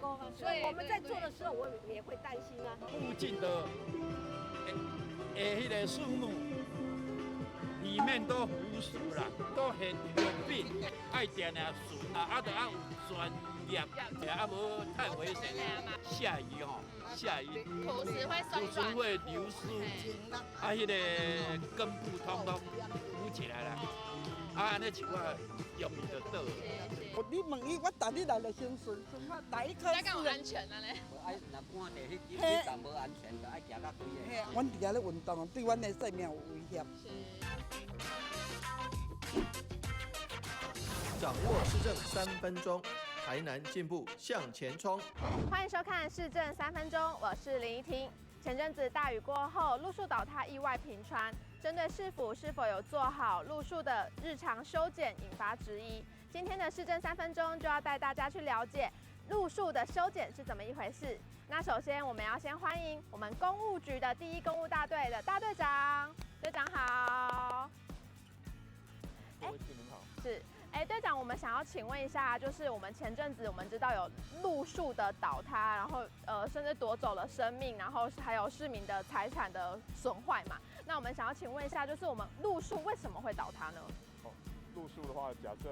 溝啊，所以我們在做的時候，我也會擔心啊。附近的誒，彼个樹木裡面都腐死啦，都很有病，愛定定巡啊，啊，著愛有專業，啊，無太危險。下雨吼，下雨土石會鬆土石會流失，啊，彼个根部通通浮起來啦，啊，按呢樹仔容易就倒。你問伊，我逐日來就先巡巡看，來一棵樹。安全啊咧。愛若趕著彼彼站無安全，就愛行較開的。阮佇遐咧運動，對阮的生命有威脅。掌握市政三分鐘，台南進步向前衝。歡迎收看市政三分鐘，我是林怡婷。前陣子大雨過後，路樹倒塌意外頻傳，針對市府是否有做好路樹的日常修剪，引發質疑。今天的市政三分鐘就要帶大家去了解路樹的修剪是怎麼一回事。那首先我們要先歡迎我們工務局的第一工務大隊的大隊長，隊長好。各位市民好。是。哎，隊長，我們想要請問一下，就是我們前陣子我們知道有路樹的倒塌，然後甚至奪走了生命，然後還有市民的財產的損壞嘛。那我們想要請問一下，就是我們路樹為什麼會倒塌呢？哦，路樹的話，假設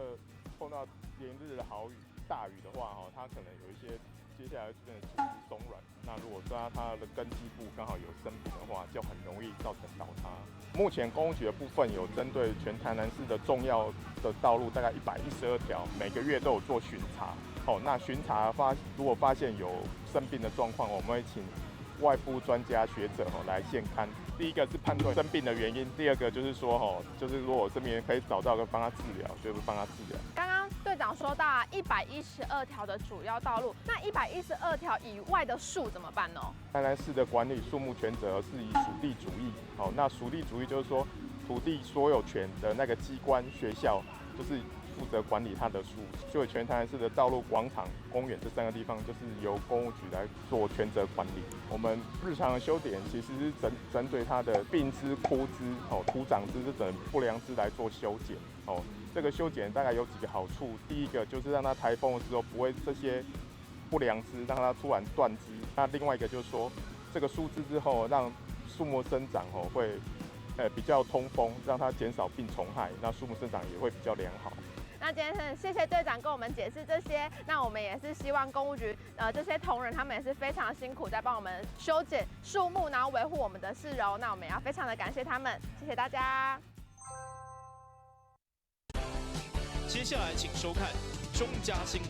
碰到連日的豪雨、大雨的話，哈，它可能有一些接下來出現的土質鬆軟。那如果說它的根基部剛好有生病的話，就很容易造成倒塌。目前工務局的部分有針對全台南市的重要的道路，大概112條，每個月都有做巡查。好，那巡查如果發現有生病的狀況，我們會請外部專家學者吼來現勘。第一個是判斷生病的原因，第二個就是說吼，就是如果生病可以找到個幫他治療，就是幫他治療。剛剛隊長說到啊，112條的主要道路，那112條以外的樹怎麼辦呢？台南市的管理樹木權責是以屬地主義，好，那屬地主義就是說土地所有權的那個機關學校就是負責管理它的樹，所以全台南市的道路、廣場、公園這三個地方，就是由工務局來做權責管理。我們日常的修剪其實是針對它的病枝、枯枝、哦徒長枝這種不良枝來做修剪。哦，這個修剪大概有幾個好處，第一個就是讓它颱風的時候不會這些不良枝讓它突然斷枝。那另外一個就是說，這個疏枝之後，讓樹木生長哦會比較通風，讓它減少病蟲害，那樹木生長也會比較良好。那今天很謝謝隊長跟我們解釋這些，那我們也是希望工務局這些同仁他們也是非常辛苦在幫我們修剪樹木，然後維護我們的市容。那我們也要非常的感謝他們，謝謝大家。接下來請收看中嘉新聞。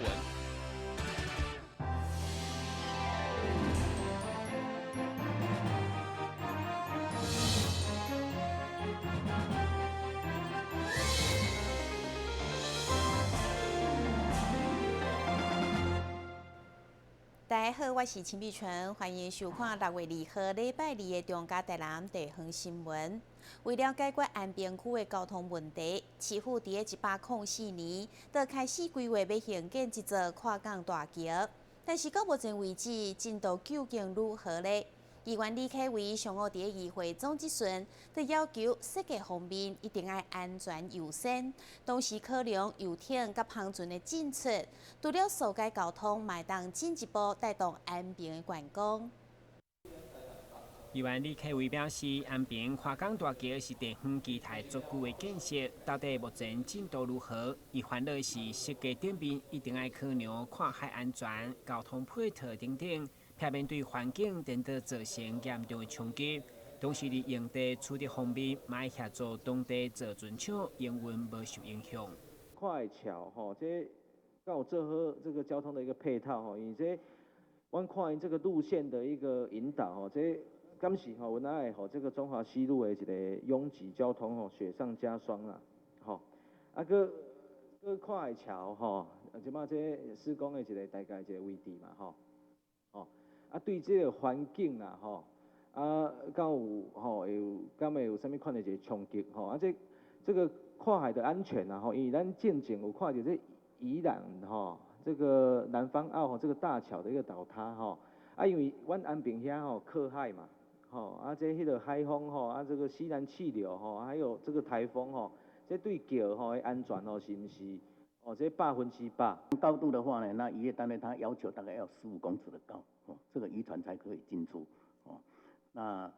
大家好，我是秦碧純，歡迎收看6月2號禮拜二的中嘉台南地方新聞。為了解決安平區的交通問題，市府佇104年就開始規劃欲興建一座跨港大橋，但是到目前為止進度究竟如何呢？議員李啟維上午佇議會總質詢，就要求設計方面一定愛安全優先，同時考量遊艇佮帆船的進出，除了疏解交通，嘛會當進一步帶動安平的觀光。議員李啟維表示，安平跨港大橋是地方期待足久的建設，到底目前進度如何？伊煩惱的是設計頂面一定愛考量跨海安全、交通配套等等，避免對環境顛倒造成嚴重的衝擊。同時，佇用地取得方面，嘛愛協助當地造船廠營運無受影響。跨橋吼，這敢有做好這個交通的一個配套吼，因為這阮看𪜶這個路線的一個引導吼，這敢是吼，有哪會予這個中華西路的一個擁擠交通吼，雪上加霜啦，吼，啊，閣閣跨海橋吼，這擺這施工的一個大概一個位置嘛，吼，吼，啊，對這個環境啦，吼，啊，敢有吼會有敢會有啥物款的一個衝擊吼，啊，這這個跨海的安全啊，吼，因為咱進前有看著這宜蘭吼，這個南方澳吼，這個大橋的一個倒塌吼，啊，因為阮安平遐吼靠海嘛。吼，啊，這彼个海風吼，啊，這個西南氣流吼，還有這個颱風吼，這對橋吼的安全吼，是毋是哦，這100%。高度的話呢，那漁業單位它要求大概要15公尺的高，哦，這個漁船才可以進出。哦，那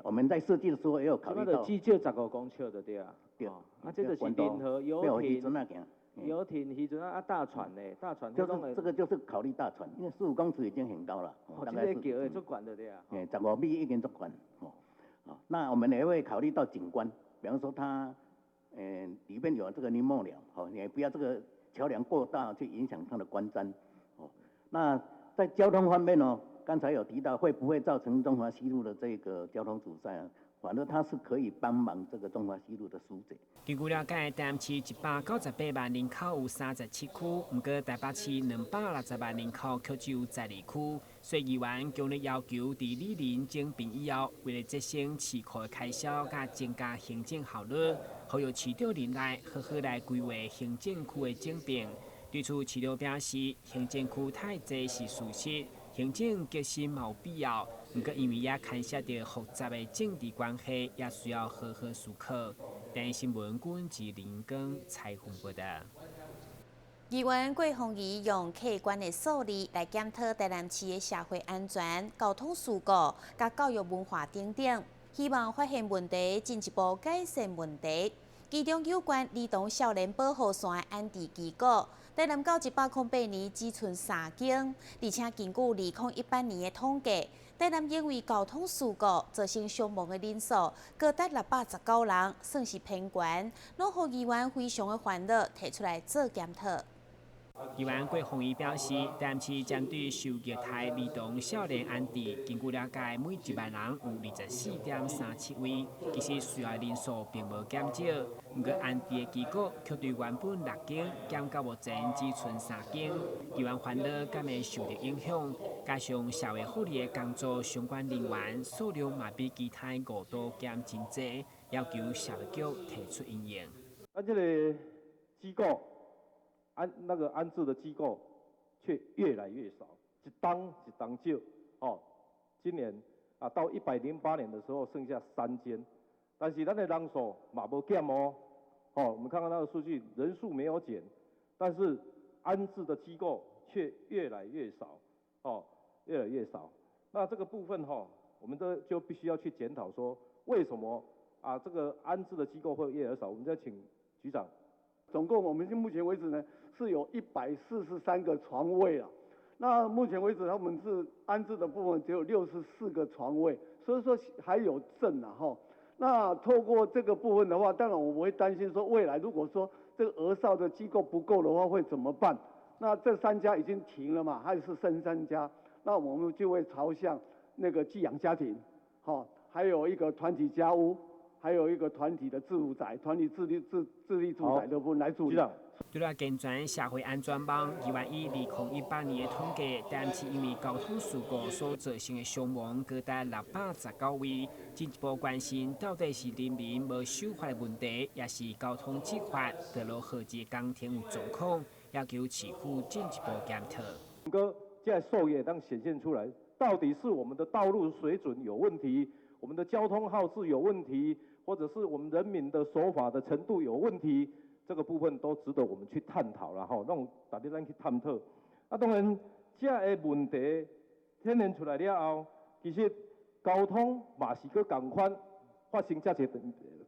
我們在設計的時候也有考慮到。至少15公尺就對啊。對。啊，這就是任何遊艇、遊艇、漁船啊，大船呢？大船就是這個就是考慮大船，因為15公尺已經很高了。哦，這個橋會足懸的對啊。15米已經足懸。哦，那我們也會考慮到景觀，比方說它，裡面有這個林木鳥，哦，也不要這個橋梁過大去影響它的觀瞻。哦，那在交通方面呢，剛才有提到會不會造成中華西路的這個交通阻塞啊？反正它是可以幫忙這個中華西路的疏解。根據了解，台南市198萬人口有37區，毋過台北市260萬人口卻只有12區，所以議員強烈要求佇里鄰整併以後，為了節省市庫的開銷，佮增加行政效率，呼籲市長任內好好來規劃行政區的整併。對此，市長表示，行政區太濟是事實，行政革新嘛有必要。毋過，因為也牽涉著複雜的政治關係，也需要好好思考。電視新聞軍是林光採訪報道。議員郭鳳儀用客觀的數字來檢討台南市的社會安全、交通事故、佮教育文化等等，希望發現問題，進一步改善問題。其中有關兒童少年保護傘的安置機構，台南到108年只賰三間，而且根據2018年的統計，台南因為交通事故造成傷亡的人數高達619人，算是偏懸，攏予議員非常的煩惱，提出來做檢討。議員郭鳳儀表示，台南市針對受虐待兒童少年安置，根據了解，每1萬人有24.37位，其實需要人數並無減少。毋過安置的機構卻對原本六間減到目前只賰三間，議員煩惱敢會受著影響，加上社會福利的工作相關人員數量嘛比其他五都減真濟，要求社會局提出因應。啊，這个機構安那個安置的機構卻越來越少，一冬一冬少，哦，今年啊到108年的時候剩下三間，但是咱的人數嘛無減哦，哦，我們看看那個數據，人數沒有減，但是安置的機構卻越來越少，哦，越來越少。那這個部分哈，我們都就必須要去檢討說，為什麼啊這個安置的機構會越來越少？我們再請局長。總共我們目前為止呢，是有143個床位啊。那目前為止，他們是安置的部分只有64個床位，所以說還有剩啊哈。那透過這個部分的話，當然我們會擔心說，未來如果說這個兒少的機構不夠的話，會怎麼辦？那這三家已經停了嘛，還是剩三家，那我們就會朝向那個寄養家庭，好，還有一個團體家屋。還有一個團體的自住宅、團體自立住宅的部分來處理。除了健全社會安全網，議員以2018年的統計，台南市因為交通事故所造成的傷亡高達619位，進一步關心到底是人民無守法的問題，抑是交通執法、道路設計工程有狀況，要求市府進一步檢討。毋過，這個數字當顯現出來，到底是我們的道路水準有問題，我們的交通號誌有問題，或者是我們人民的守法的程度有問題，這個部分都值得我們去探討啦吼，攏值得咱去探討。啊，當然，這个問題顯現出來了後，其實交通嘛是閣仝款發生這濟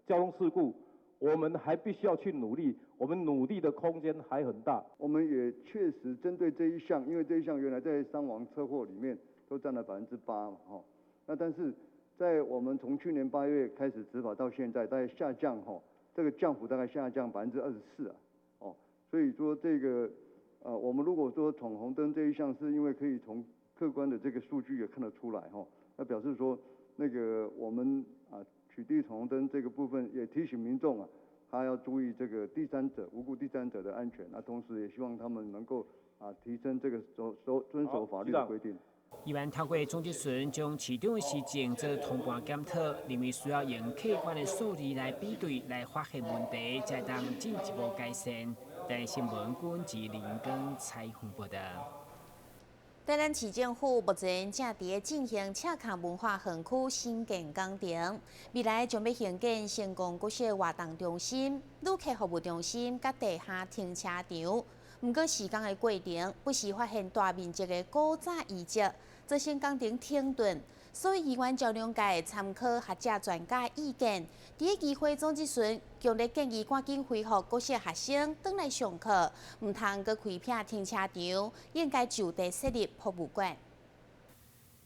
交通事故，我們還必須要去努力，我們努力的空間還很大。我們也確實針對這一項，因為這一項原來在傷亡車禍裡面都佔了8%嘛，吼。那但是在我們從去年8月開始執法到現在，大概下降吼，這個降幅大概下降24%啊，哦，所以說這個，我們如果說闖紅燈這一項，是因為可以從客觀的這個數據也看得出來吼，那表示說那個我們啊取締闖紅燈這個部分，也提醒民眾啊，他要注意這個第三者無故第三者的安全，那同時也希望他們能夠啊提升這個遵守法律的規定。議員透過總質詢，將市長的施政做通盤檢討，認為需要用客觀的數字來比對，來發現問題，才當進一步改善。台視新聞軍是林根採訪報道。台南市政府目前正佇咧進行赤崁文化園區興建工程，未來將欲興建成功國小活動中心、旅客服務中心佮地下停車場。毋過施工的過程，不時發現大面積的古早遺跡，造成工程停頓。所以議員趙龍介參考學者專家意見，佇咧議會總質詢，強烈建議趕緊恢復國小學生轉來上課，毋通閣開闢停車場，應該就地設立博物館。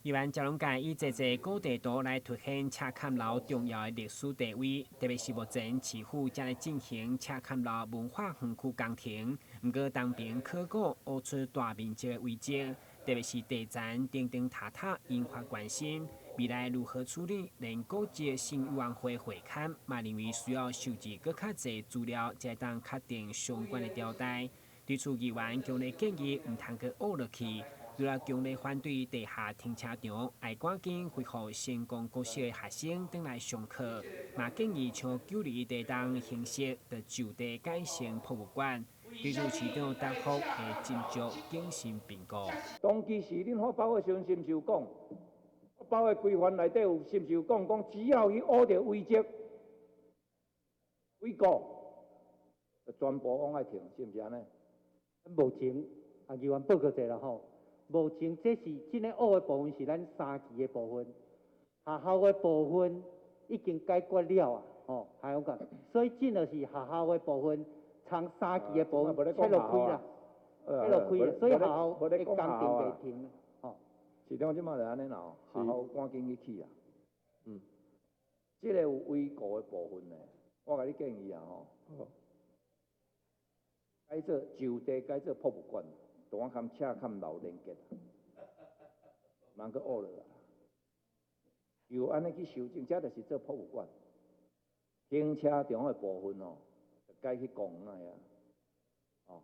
議員趙龍介以濟濟古地圖來凸顯赤崁樓重要的歷史地位，特別是目前市府正咧進行赤崁樓文化園區工程，毋過東爿考古挖出大面積的遺跡。特別是地層釘釘塌塌，引發關心。未來如何處理？連古蹟審委員會會勘嘛認為需要收集閣較濟資料，才當確定相關的朝代。對此，議員強烈建議毋通閣挖落去，除了強烈反對地下停車場，愛趕緊恢復成功國小的學生轉來上課，嘛建議像九二一地動形式，就就地改成博物館。對此，市長答覆會斟酌謹慎評估。當其時，恁發包的時陣，是毋是有講？發包的規範內底有，是毋是有講？講只要去挖著遺跡、遺構，全部攏愛停，是毋是按呢？目前啊，議員報告者啦吼。目前這是這个挖的部分是咱三期的部分，學校的部分已經解決了啊，吼，係咁講。所以這就是學校的部分。從三期的部分切落開啦，切落開，所以學校的工程袂停。吼，市長這馬就按呢啦，學校趕緊去起啊。這个有遺構的部分呢，我共你建議啊吼，改做就地改做博物館，同我含赤崁樓連結，毋通閣挖落來。又按呢去修正，這就是做博物館。停車場的部分哦。改去公園啊！哦，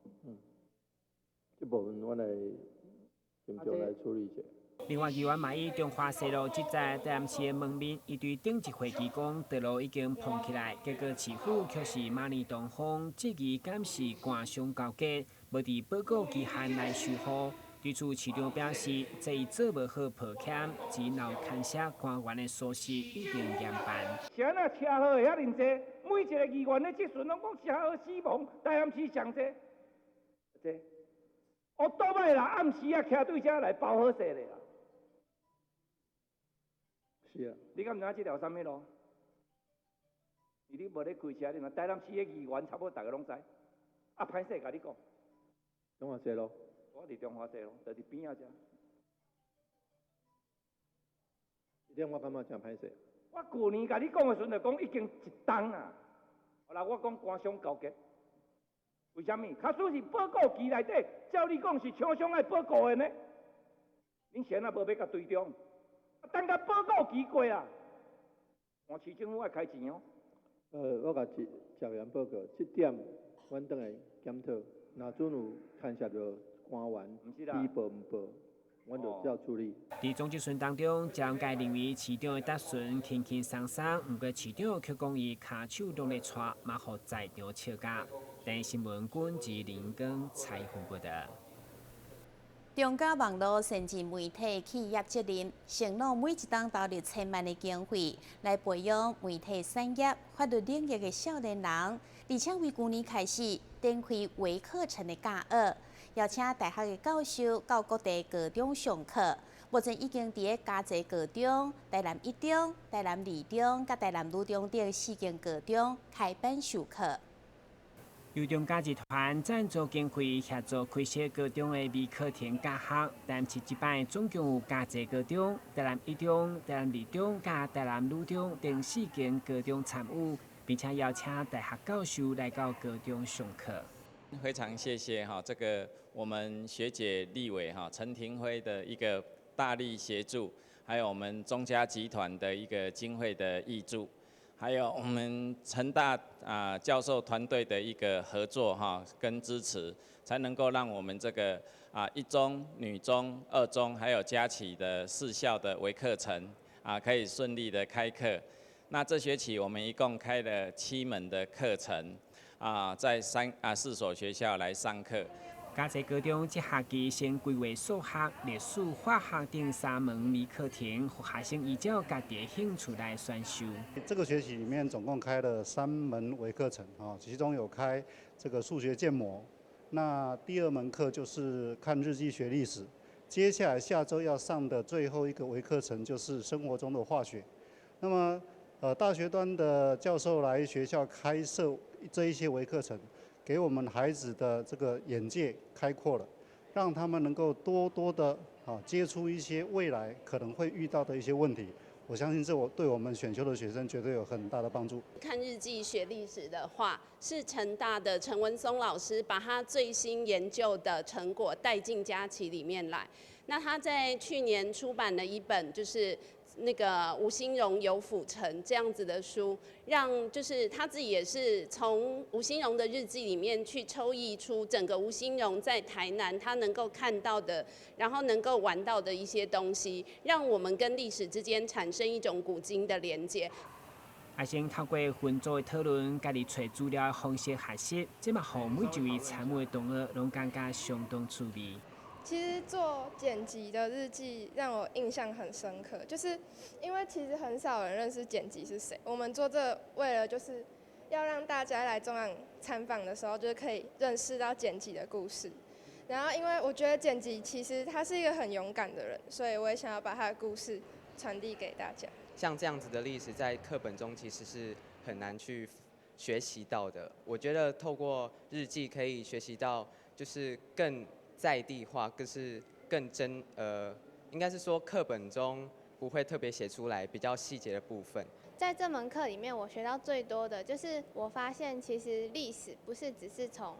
這部分我來斟酌來處理一下。另外，議員嘛以中華西路這在台南市的門面，伊對頂一會期講，道路已經膨起來，結果市府卻是馬尼東風質疑敢是官商勾結，無佇報告期限內修復。對此，市長表示，這伊做無好抱歉，只有牽涉官員的疏失，一定嚴辦。是按怎車禍會遐爾濟？每一个議員咧質詢攏講車禍死亡，台南市上濟，濟。哦，倒擺啦，暗時啊，騎對遮來包好勢咧啦。是啊。你敢毋知影這條啥物路？你無咧開車，你嘛台南市的議員差不多逐个攏知。啊，歹勢共你講。中華西路。我佇中華西路，就佇邊仔遮。這點我感覺誠歹勢。我舊年共你講的時陣，就講已經一冬啊。後來我講官商勾結，為啥物？假使是報告期內底，照你講是廠商愛報告的呢？恁是按怎無欲共追蹤？等甲報告期過啊，換市政府愛開錢哦。我共趙員報告，這點阮轉來檢討，若準有牽涉著官員，伊報毋報，阮就照處理。佇總質詢當中，趙龍介認為市長的答詢輕輕鬆鬆，毋過市長卻講伊跤手攏咧掣，嘛予在場笑甲。電視新聞君及林根採訪報道。中嘉網路先進媒體企業責任，承諾每一冬投入千萬的經費來培養媒體產業、法律領域的少年人，而且為舊年開始展開微課程的教學，邀請大學的教授到各地高中上課。目前已經佇咧嘉義高中、台南一中、台南二中、佮台南女中等四間高中開班授課。由中嘉集團贊助經費協助開設高中的微課程教學，但是這擺總共有嘉義高中、台南一中、台南二中、佮台南女中等四間高中參與，並且邀請大學教授來到高中上課。非常謝謝哈，這個我們學姐立委哈陳廷輝的一個大力協助，還有我們中嘉集團的一個經費的挹注。還有我們成大啊教授團隊的一個合作哈跟支持，才能夠讓我們這個啊一中、女中、二中還有嘉啟的四校的微課程啊可以順利的開課。那這學期我們一共開了7門的課程啊，在4所學校來上課。嘉濟高中這學期先規劃數學、歷史、化學等三門微課程，予學生依照家己的興趣來選修。這個學期裡面總共開了三門微課程，其中有開這個數學建模，那第二門課就是看日記學歷史，接下來下週要上的最後一個微課程就是生活中的化學。那麼，大學端的教授來學校開設這一些微課程，給我們孩子的這個眼界開闊了，讓他們能夠多多的接觸一些未來可能會遇到的一些問題。我相信這我對我們選修的學生絕對有很大的幫助。看日記學歷史的話，是成大的陳文松老師把他最新研究的成果帶進家齊裡面來。那他在去年出版了一本就是那個吳興榮遊府城這樣子的書，讓就是他自己也是從吳興榮的日記裡面去抽繹出整個吳興榮在台南他能夠看到的，然後能夠玩到的一些東西，讓我們跟歷史之間產生一種古今的連結。學生透過分組的討論，家己揣資料的方式學習，這嘛予每一位參與的同學攏感覺相當趣味。其實做剪輯的日記讓我印象很深刻，就是因為其實很少人認識剪輯是誰。我們做這為了就是要讓大家來中央參訪的時候，就是可以認識到剪輯的故事。然後因為我覺得剪輯其實他是一個很勇敢的人，所以我也想要把他的故事傳遞給大家。像這樣子的歷史在課本中其實是很難去學習到的。我覺得透過日記可以學習到，就是更在地化，更是更真，應該是說課本中不會特別寫出來比較細節的部分。在這門課裡面，我學到最多的就是我發現，其實歷史不是只是從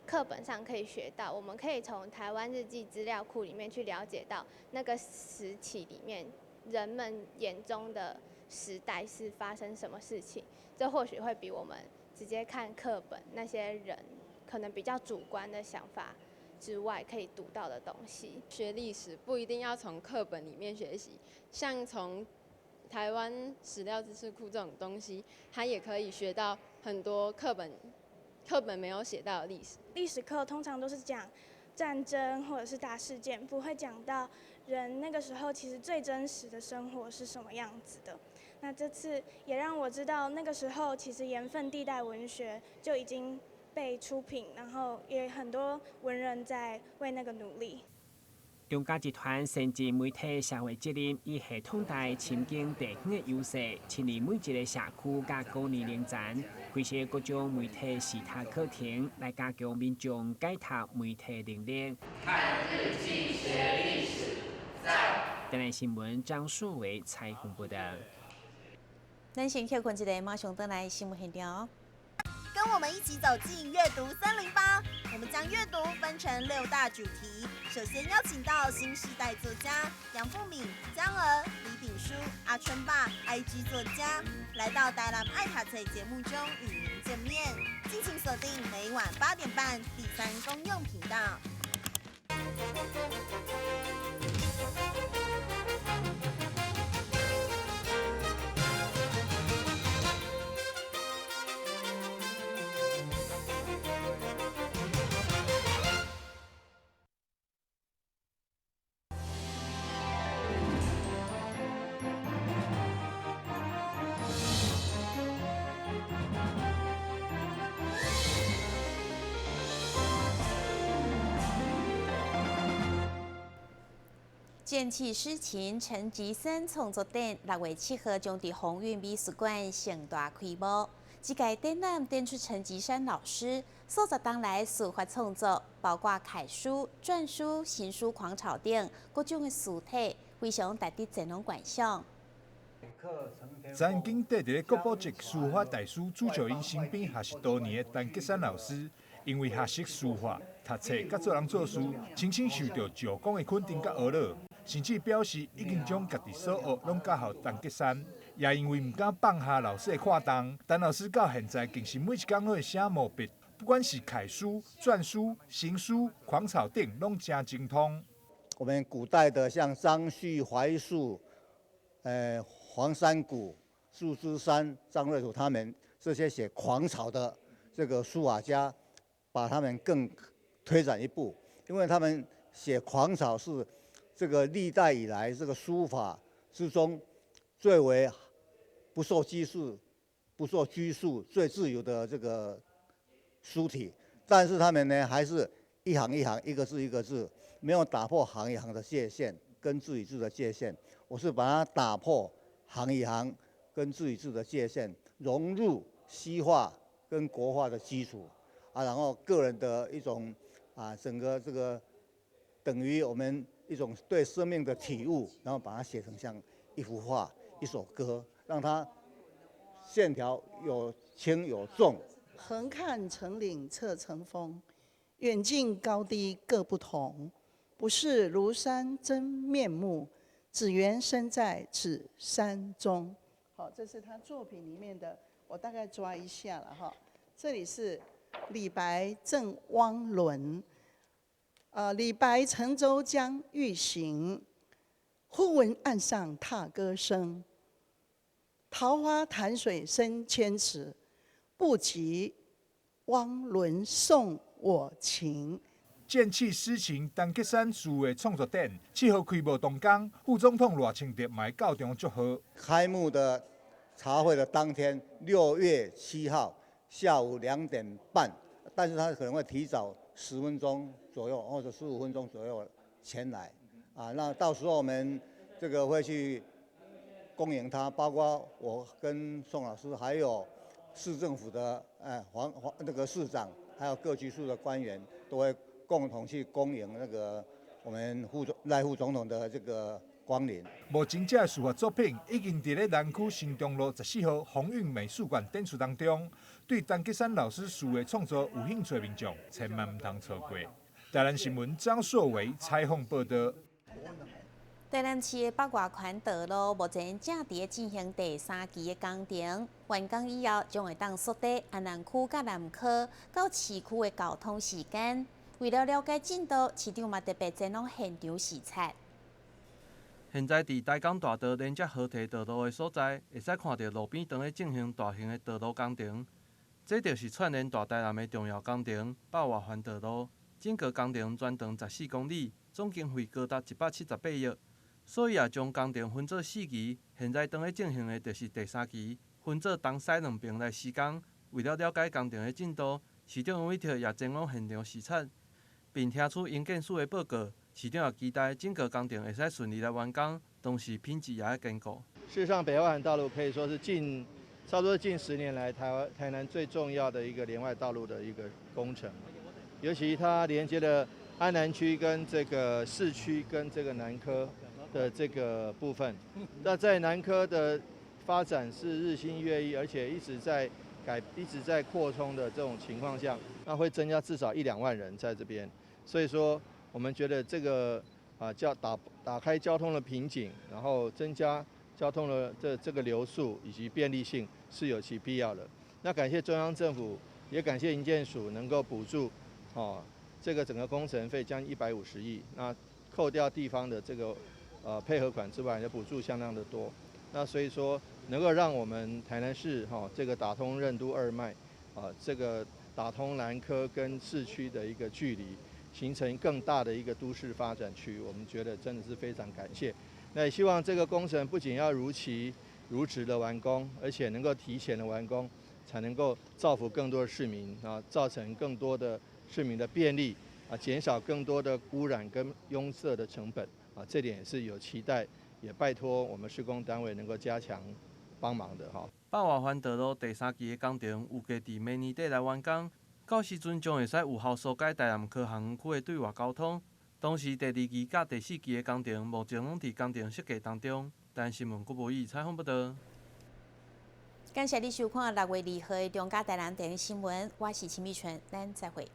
課本上可以學到，我們可以從台灣日記資料庫裡面去了解到那個時期裡面人們眼中的時代是發生什麼事情。這或許會比我們直接看課本那些人可能比較主觀的想法之外，可以讀到的東西。學歷史不一定要從課本裡面學習，像從台灣史料知識庫這種東西，它也可以學到很多課本沒有寫到的歷史。歷史課通常都是講戰爭或者是大事件，不會講到人那個時候其實最真實的生活是什麼樣子的。那這次也讓我知道，那個時候其實鹽分地帶文學就已經被出品，然後也很多文人在為那個努力。中嘉集團先進媒體社會責任，以系統大深耕地方的優勢，親臨每一個社區佮高年齡層，開設各種媒體視察課程，來加強民眾解讀媒體能力。看日記學歷史，讚。台南新聞張碩偉採訪報道。咱先歇睏一下，馬上轉來新聞現場。跟我們一起走進閱讀308，我們將閱讀分成6大主題。首先邀請到新世代作家楊富敏、江娥、李炳書、阿春爸、IG 作家，來到台南愛讀冊節目中與您見面。敬請鎖定每晚8點半第三公用頻道。剑气诗情陈吉森创作展6月7號將佇鴻運美術館盛大開幕。這屆展覽展出陳吉山老師數十年來書法創作，包括楷書、篆書、行書、狂草等各種的書體，非常值得前往觀賞。曾經綴佇咧國寶級書法大師朱兆英身邊學習多年的陳吉山老師，因為學習書法、讀冊佮做人做事，深深受到石公的肯定佮呵咾，甚至表示已經將家己所學攏教予陳吉山。也因為毋敢放下老師的看重，陳老師到現在更是每一工攏會寫毛筆，不管是楷書、篆書、行書、狂草等，攏誠精通。我們古代的像張旭、懷素、黃山谷、祝枝山、張瑞圖他們這些寫狂草的這個書法家，把他們更推展一步，因為他們寫狂草是這個歷代以來這個書法之中最為不受拘束、不受拘束、最自由的這個書體，但是他們呢，還是一行一行、一個字一個字，沒有打破行與行的界限跟字與字的界限。我是把它打破行與行跟字與字的界限，融入西畫跟國畫的基礎啊，然後個人的一種啊，整個這個等於我們一種對生命的體悟，然後把它寫成像一幅畫、一首歌，讓它線條有輕有重。橫看成嶺側成峰，遠近高低各不同，不識廬山真面目，只緣身在此山中。好，這是他作品裡面的，我大概抓一下了哈。這裡是李白贈汪倫，李白乘舟將欲行，忽聞岸上踏歌聲。桃花潭水深千尺，不及汪倫送我情。劍氣詩情，陳吉山書畫創作展，7號開幕當天，副總統賴清德嘛會到場祝賀。開幕的茶會的當天，6月7號下午2點半，但是他可能會提早10分鐘左右或者15分鐘左右前來，啊，那到時候我們這個會去恭迎他，包括我跟宋老師，還有市政府的黃黃那個市長，還有各局處的官員都會共同去恭迎那個我們副總賴副總統的這個光臨。目前這个書法作品已經佇咧南區新中路14號鴻運美術館展出當中。對陳吉山老師書畫創作有興趣的民眾，千萬毋通錯過。台南新聞張碩維採訪報導。台南市的北外環道路目前正佇咧進行第三期的工程，完工以後將會當縮短安南區佮南科到市區的交通時間。為了了解進度，市長嘛特別前往現場視察。現在佇台江大道連接河堤道路的所在，會使看著路邊當咧進行大型的道路工程。這就是串聯大台南的重要工程——北外環道路。整個工程全長14公里，總經費高達178億。所以也將工程分做四期，現在當咧進行的就是第三期，分做東西兩邊來施工。為了了解工程的進度，市長楊偉特也前往現場視察，並聽取營建署的報告。市長也期待整個工程會使順利來完工，同時品質也愛堅固。事實上，北外環道路可以說是近差不多近10年來台灣台南最重要的一個聯外道路的一個工程，尤其它連接了安南區跟這個市區跟這個南科的這個部分。那在南科的發展是日新月異，而且一直在改、一直在擴充的這種情況下，那會增加至少一兩萬人在這邊。所以說，我們覺得這個啊，叫打開交通的瓶頸，然後增加交通的這個流速以及便利性是有其必要的。那感謝中央政府，也感謝營建署能夠補助，哦，這個整個工程費將近150億，那扣掉地方的這個配合款之外，也補助相當的多。那所以說，能夠讓我們台南市哈這個打通任督二脈，啊，這個打通南科跟市區的一個距離，形成更大的一個都市發展區，我們覺得真的是非常感謝。那也希望這個工程不僅要如期如質的完工，而且能夠提前的完工，才能夠造福更多的市民啊，造成更多的市民的便利啊，減少更多的污染跟擁塞的成本啊，這點也是有期待，也拜託我們施工單位能夠加強幫忙的哈。北外環道路第三期的工程預計佇明年底來完工，到時陣將會使有效疏解台南科學園區的對外交通。同時，第二期佮第四期的工程目前攏佇工程設計當中。台新聞郭博宇採訪報導。感謝你收看6月2號的中嘉台南電視新聞，我是秦美純，咱再會。